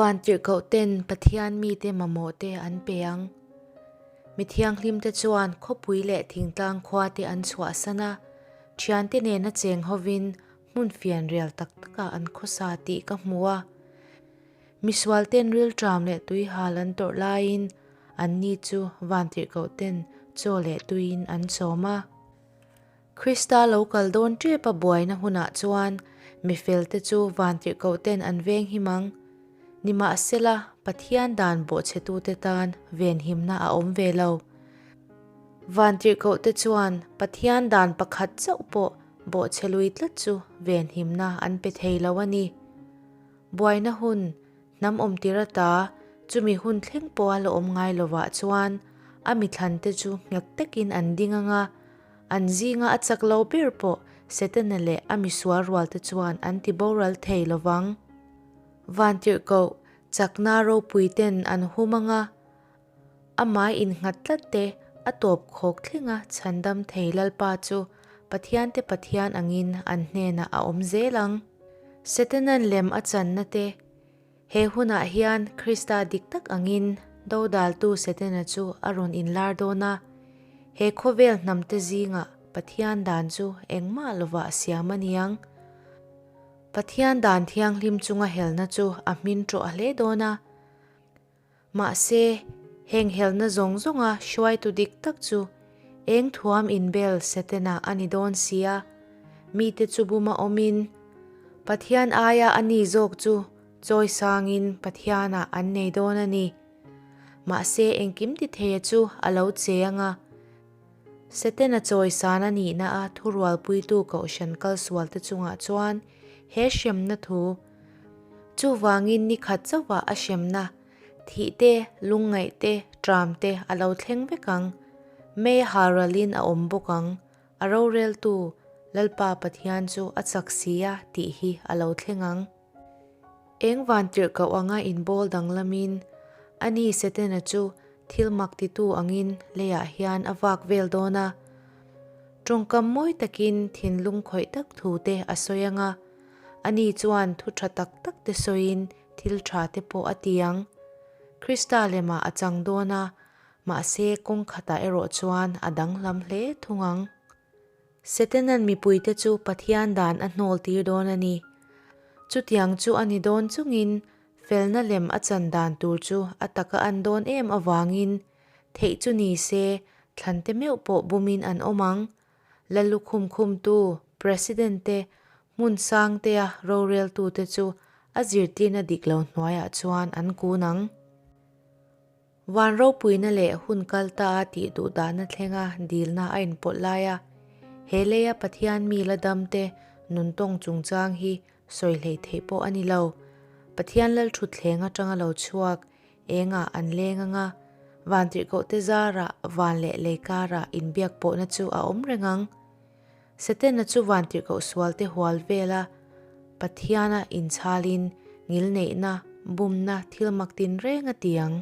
Vantirhkohten Pathian mite mamawhte an pe ang. Mi thianghlimte chuan khawpui leh thingtlang khuate an chhuahsan a, thiante nena cheng hovin hmun fianrial tak takah an khawsa tih ka hmu a. Misualten rilṭam leh tuihal an tawrh laiin anni chu vantirhkohten chaw leh tuiin an chawm a. Krista lo kal dawn ṭep a buaina hunah chuan mi felte chu vantirhkohten an veng him ang. Nimahsela, Pathian dan bawhchhetute tan venhimna a awm ve lo. Vantirhkohte chuan Pathian dan pakhat chauh pawh bawhchhe lui tlat chu venhimna an pe thei lo a ni. Buaina hun, hnam awmtir ata chumi hun thleng pawha la awm ngai lovah chuan a mithlante chu nghet takin an ding ang a, an zinga a chak lo ber pawh Setana leh a misual rualte chuan an ti boral thei lovang. Vantirhkoh chakna ropuiten an hum ang a, Amah innghat tlat te a tawp khawk thlenga chhandam thei Lalpa chu Pathiante Pathian angin an hnenah a awm zel ang. Setanan lem a channa te, He hunah hian Krista dik tak angin dodaltu Setana chu a rawn inlar dawn a, he khawvel hnamte zingah Pathian dan chu engmah lovah siam a niang. Pathian dan thianghlim chunga helna chu a hmin tawh hle dawn a. Mahse, heng helna zawng zawnga hruaitu dik tak chu eng thuam inbel Setana a ni dawn sia, mite chu buma awmin Pathian aia a ni zawk chu chawi sangin Pathianah an nei dawn a ni. Mahse, engkim ti theia chu a lo che anga, Setana chawi san a nihna a thurualpuitu kohhran kalsualte chungah chuan he hremna thu Chuvangin ni khat chauhah a hremna, thih te, lungngaih te, tram te a lo thleng vek ang. Mei haralin a awm bawk ang. A roreltu, Lalpa Pathian chu a chak si a tih hi a lo thleng ang. Eng vantirhkoh anga inbawl danglamin, ani Setana chu thil mak titu angin leiah hian a vak vel dawn a. Tawngkam mawi takin thinlung khawih tak thu te a sawi ang a. Ani chuan thu tha tak tak te sawiin thil tha te pawh a ti ang. Krista lemah a chang dawn a, mahse kawng khatah erawh chuan a danglam hle thung ang. Setanan mipuite chu Pathian dan a hnawl tir dawn a ni. Chutiang chu a ni dawn chungin felna lem a chan dan tur chu a taka an dawn em avangin theih chu ni se thlante meuh pawh bumin an awm ang. Lalukhum khumtu President te, hmun sangtea roreltute chu a zirtirna dik lo hnuaiah chuan an kun ang. Van ropuina leh hun kal ta a tih duh dahna thlenga dilna a inpawlh lai a, he leia Pathian mi la damte nuntawng chungchang hi sawi hlei theih pawh a ni lo. Pathian Lalthutthleng atanga lo chhuak Engah an leng anga, vantirhkohte zarah van leh lei karah inbiak pawhna chu a awm reng ang. Setana chu vantirhkoh sualte hual vela Pathiana inchhalin ngilneihna, bumna thil mak tinreng a ti ang.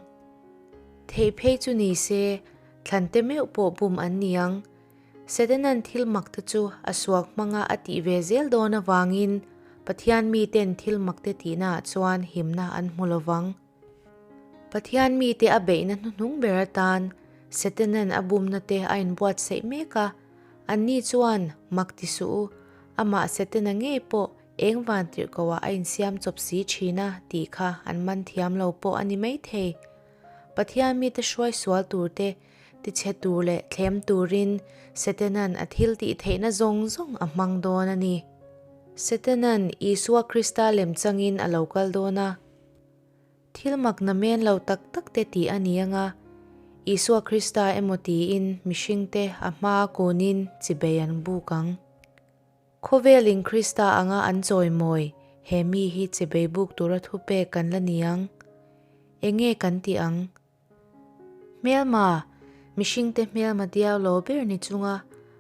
Theih phei chu ni se, thlante meuh pawh bum an ni ang. Setana'n thil makte chu a suak hmanga a tih ve zel dawn avangin Pathian miten thil makte tihnaah chuan himna an hmu lo vang. Pathian mite a beihna hnuhnung ber atan Setana'n a bumna te a inbuatsaih mek a, anni chuan mak ti suh u, amah Setana ngei pawh eng vantirhkohah a insiam chawp si thin a tih kha an man thiam lo pawh a ni maithei. Pathian mite hruai sual turte Tichhe tur leh thlem turin Setanan a thil tih theihna zawng zawng a hmang dawn a ni. Setanan Isua Krista lem changin a lo kal dawn a. Thil mak na men lo tak tak te tih a ni anga, Isua Krista emaw tiin mihringte a hmaa kunin chibei an buk ang. Khawvelin Krista anga an chawimawi he mi hi chibei buk tura thupek kan la ni ang. Enge kan tih ang? Hmelma, mihringte hmelma diau lo ber ni chunga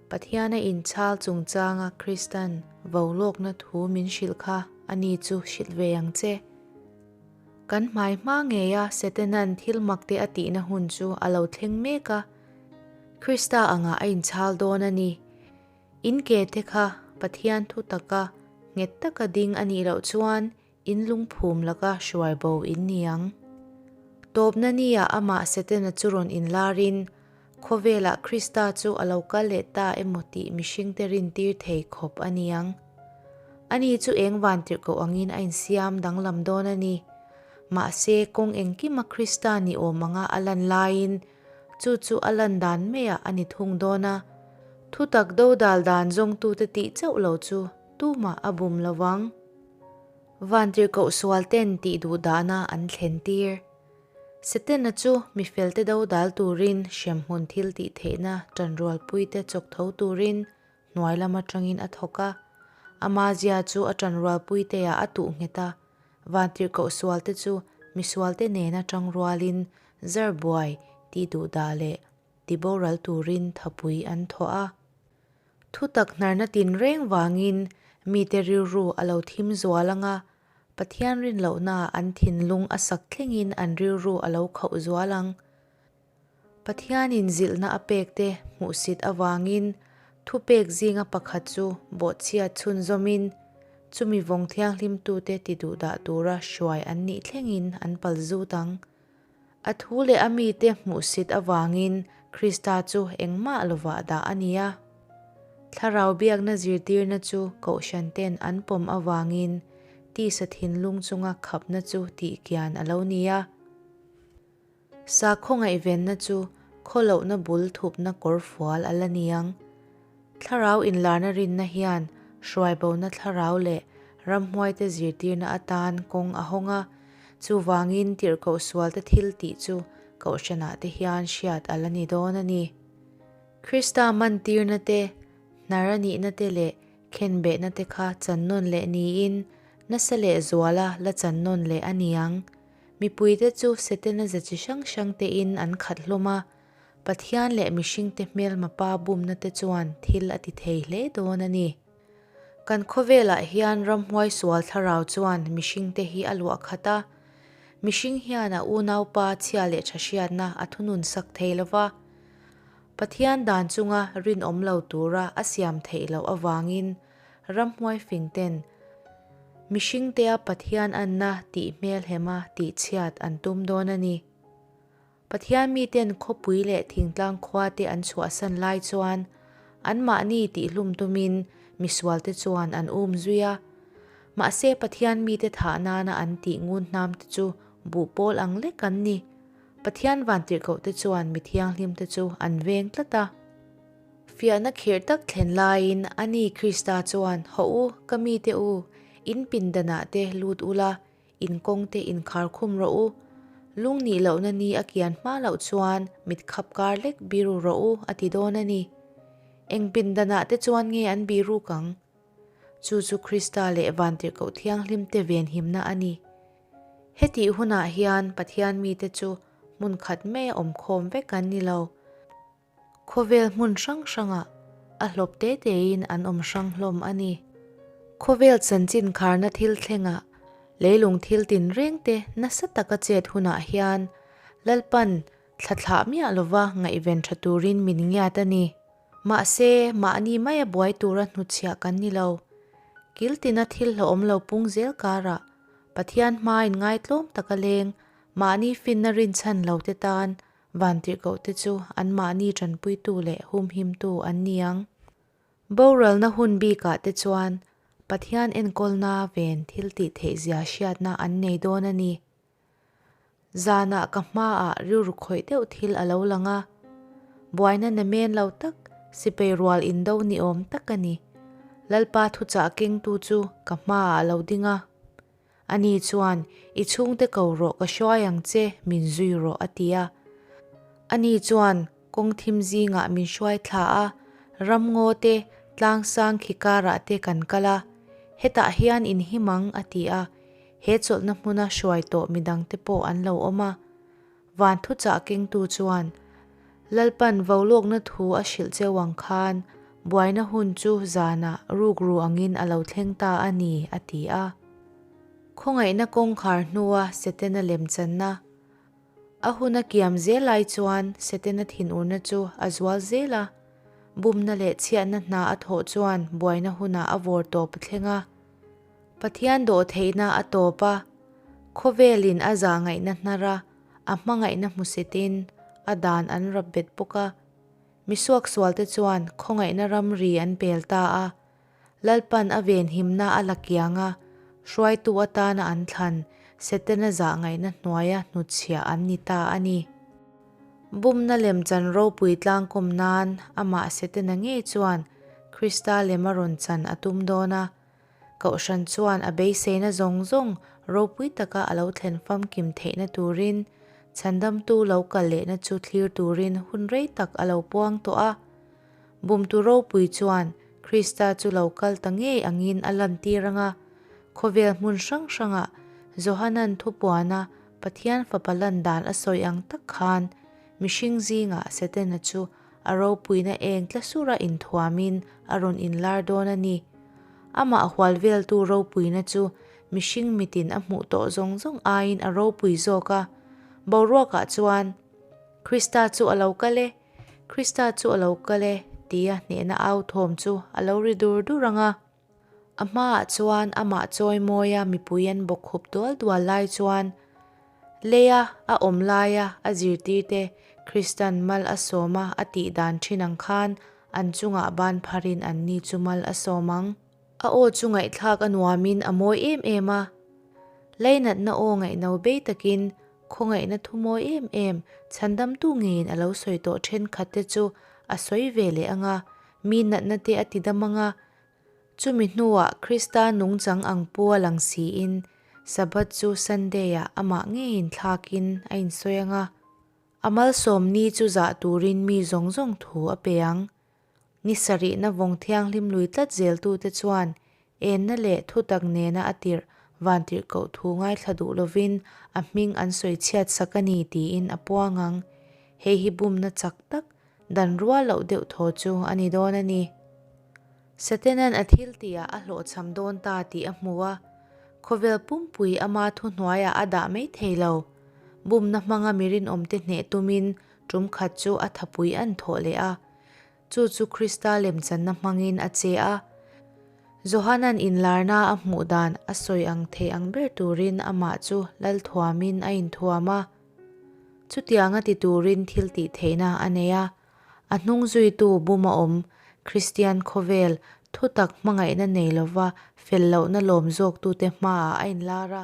Pathiana inchhal chungchanga Kristan vo lawkna thu min hrilh kha a ni chu hrilh ve ang che. Kan hmai hma ngeia Setanan thil makte a tihna hun chu a lo thleng mek a, Krista angah a inchhal dawn a ni. In ke te kha Pathian thu taka nghet taka ding a nih loh chuan. In lungphum laka hruai bo in ni ang. Tawpna niah amah Setana chu rawn inlarin, khawvelah Krista chu a lo kal leh ta emaw tih mihringte rintir thei khawp a ni ang. Ani chu eng vantirhkoh angin a insiam danglam dawn a ni. Mahse, kawng engkima Krista ni awm anga a lan laiin chu chu a lan dan maiah a ni thung dawn a. Thutak dodal dan zawngtute tih chauh lo chu tumah a bum lo vang. Vantirhkoh sual ten tih duh dahna an thlen tir. Setana chu mi felte dodal turin hremhmun thil tih theihna ṭanrualpuite chawk tho turin hnuai lam aṭangin a thawk a. Ama zia chu a ṭanrualpuiteah a tuh nghet a. Vantirhkoh sualte chu misualte nena ṭangrualin zar buai tih duh dah leh tiboral turin thapui an thawh a. Thutak hnarna tinreng vangin mite rilru a lo thim zual ang a, Pathian rin lohnaah an thinlung a sak thlengin an rilru a lo khauh zual ang. Pathianin zilhna a pekte hmuhsit avangin thupek zinga pakhat chu bawhchhiat chhunzawmin chumi vawng thianghlimtute tiduhdah tura hruai an nih thlengin an palzut ang. A thu leh a mite hmuhsit avangin Krista chu engmah lovah dah a ni a. Thlarau biakna zirtirna chu kohhranten an pawm avangin tisa thinlung chunga khapna chu tihkian a lo ni a. Sakhaw ngaihvenna chu khawlohna bul thupna kawr fual a la ni ang. Thlarau inlarna rinna hian hruaibona thlarau leh ramhuaite zirtirna atan kawng a hawng a, chuvangin tirhkoh sualte thil tih chu kohhranah te hian hriat a la ni dawn a ni. Krista mantirna te, hnar a nihna te leh khenbehna te kha channawn leh niin nasa leh zuala la channawn leh a ni ang. Mipuite chu Setana ze chi hrang hrang tein an khat hlawm a, Pathian leh mihringte hmelma pa bumna te chuan thil a ti thei hle dawn a ni. Kan khawvelah hian ramhuai sual thlarau chuan mihringte hi a luah khat a. Mihring hian a unaupa chhia leh tha hriatna a thunun sak thei lo va. Pathian dan chunga rinawm lo tura a siam theih loh avangin ramhuai fing ten mihringtea Pathian anna tih hmelhema tihchhiat an tum dawn a ni. Pathian miten khawpui leh thingtlang khuate an chhuahsan lai chuan anmahni tihhlum tumin misualte chuan an um zui a. Mahse Pathian mite thah nana an tih ngun hnamte chu buh pawl ang lek an ni. Pathian vantirhkohte chuan mi thianghlimte chu an veng tlat a. Fiahna khirh tak thlen laiin ani Krista chuan, Hawh u, ka mite u, in pindanah te lut ula, In kawngte inkhar khum rawh u. Lung nih lohna ni a kian hma loh chuan mit khap kar lek biru rawh u a ti dawn a ni. Eng pindanah te chuan nge an biruk ang? Chu chu Krista leh Vantirhkoh Thianghlimte venhimna a ni. Hetih hunah hian Pathian mite chu hmun khat maia awmkhawm vek an ni lo. Khawvel hmun hrang hrangah a hlawp te tein an awm hrang hlawm a ni. Khawvel chanchin kharna thil thlengah leilung thil tinreng te nasa taka chet hunah hian Lalpan thla thlah miah lova ngaihven tha turin min ngiat a ni. Mahse, mahni maia buai tura hnutchhiah kan ni lo. Kiltina thil hlauhawm lo pung zel karah Pathian hmain ngaitlawm taka leng mahni finna rinchhan lo te tan Vantirhkohte chu anmahni tanpuitu leh humhimtu an ni ang. Boralna hun bikah te chuan Pathian enkawlna ven thil tih theihzia hriatna an nei dawn a ni. Zanah ka hmaah rilru khawih deuh thil a lo lang a. Buaina namen lo tak, sipai rual indo ni awm tak a ni. Lalpa thuchah kengtu chu ka hmaah a lo ding a. Ani chuan, I chhungte ko rawh ka hruai ang che, min zui rawh a ti a. Ani chuan kawng thim zingah min hruai thla a, ramngaw te, tlang sang khi karah te kan kal a. Hetah hian in him ang a ti a, he chawlhna hmuna hruai tawh midangte pawh an lo awm a. Van thuchah kengtu chuan, Lalpan volawkna thu a hrilh cheu ang khan buaina hun chu zanah rukru angin a lo thleng ta a ni, a ti a. Khawngaihna kawngkhar hnua Setana lemchanna a hun a kiam zel lai chuan Setana thinurna chu a zual zel a. Bumna leh chhiatna hna a thawh chuan buaina hunah a vawr tawp a thleng a. Pathian dawhtheihna a tawp a, khawvelin a zahngaihna hnar a, a hmangaihna hmusitin a dan an rap bet bawk a. Mi suaksualte chuan khawngaihna ramri an pel ta a, Lalpan a venhimna a la kiang a, hruaitu atana an thlan Setana zahngaihna hnuaia hnutchhiah an ni ta a ni. Bumna lemchan ropui tlangkawm nan amah Setana ngei chuan Krista lem a rawn chan a tum dawn a, Kohhran chuan a beiseina zawng zawng ropui taka a lo thlen famkim theihna turin Chhandamtu lo kal lehna chu thlir turin hun rei tak a lo puang tawh a. Bumtu ropui chuan Krista chu lo kal ta ngei angin a lantir ang a, khawvel hmun hrang hrangah Johanan thupuana Pathian Fapa lan dan a sawi ang tak khan mihring zingah Setana chu a ropuina eng tla sura inthuamin a rawn inlar dawn a ni. Amah hual veltu ropuina chu mihring mitin a hmuh tawh zawng zawng aiin a ropui zawk a. Boruakah chuan, Krista chu a lo kal e! Krista chu a lo kal e! tia hnehna au thawm chu a lo ri dur dur ang a. A hmaah chuan amah chawimawia mipui an bawk khup dual dual lai chuan leia a awm laia a zirtirte Kristan mal a sawm a a tih dan thin ang khan an chungah ban pharin anni chu mal a sawm ang. A aw chu ngaihthlak a nuamin a mawi em em a. Leinatna aw ngaihno bei takin khawngaihna thu mawi em em chhandamtu ngeiin a lo sawi tawh thenkhatte chu a sawi ve leh ang a, mi natna te a ti dam ang a. Chumi hnuah Krista nungchang ang pu a lang siin Sabbath chu Sunday-ah amah ngeiin thlakin a insawi ang a. A malsawm ni chu zah turin mi zawng zawng thu a pe ang. Ni sarihna vawng thianghlim lui tlat zeltute chuan enna leh thutak nena a tirh vantirhkoh thu ngaithla duh lovin a hming an sawi chhiat sak a ni tiin a puang ang. Hei hi bumna chak tak, dan rual loh deuh thaw chu a ni dawn a ni. Satanan a thil tihah a hlawhchham dawn ta tih a hmu a, khawvel pumpui ama thuhnuaiah a dah mai thei lo. Bumna hmanga mi rinawmte hneh tumin tum khat chu a thapui an thawh leh a. Chu chu Krista lemchanna hmangin a che a. Johanan inlarna a hmuh dan a sawi ang thei ang ber turin amah chu lal thuamin a inthuam a. Chutianga ti turin thil tih theihna a nei a. A hnung zuitu buma awm Kristian khawvel thutak hmangaihna nei lova fel lohna lawm zawktute hmaah a inlar a.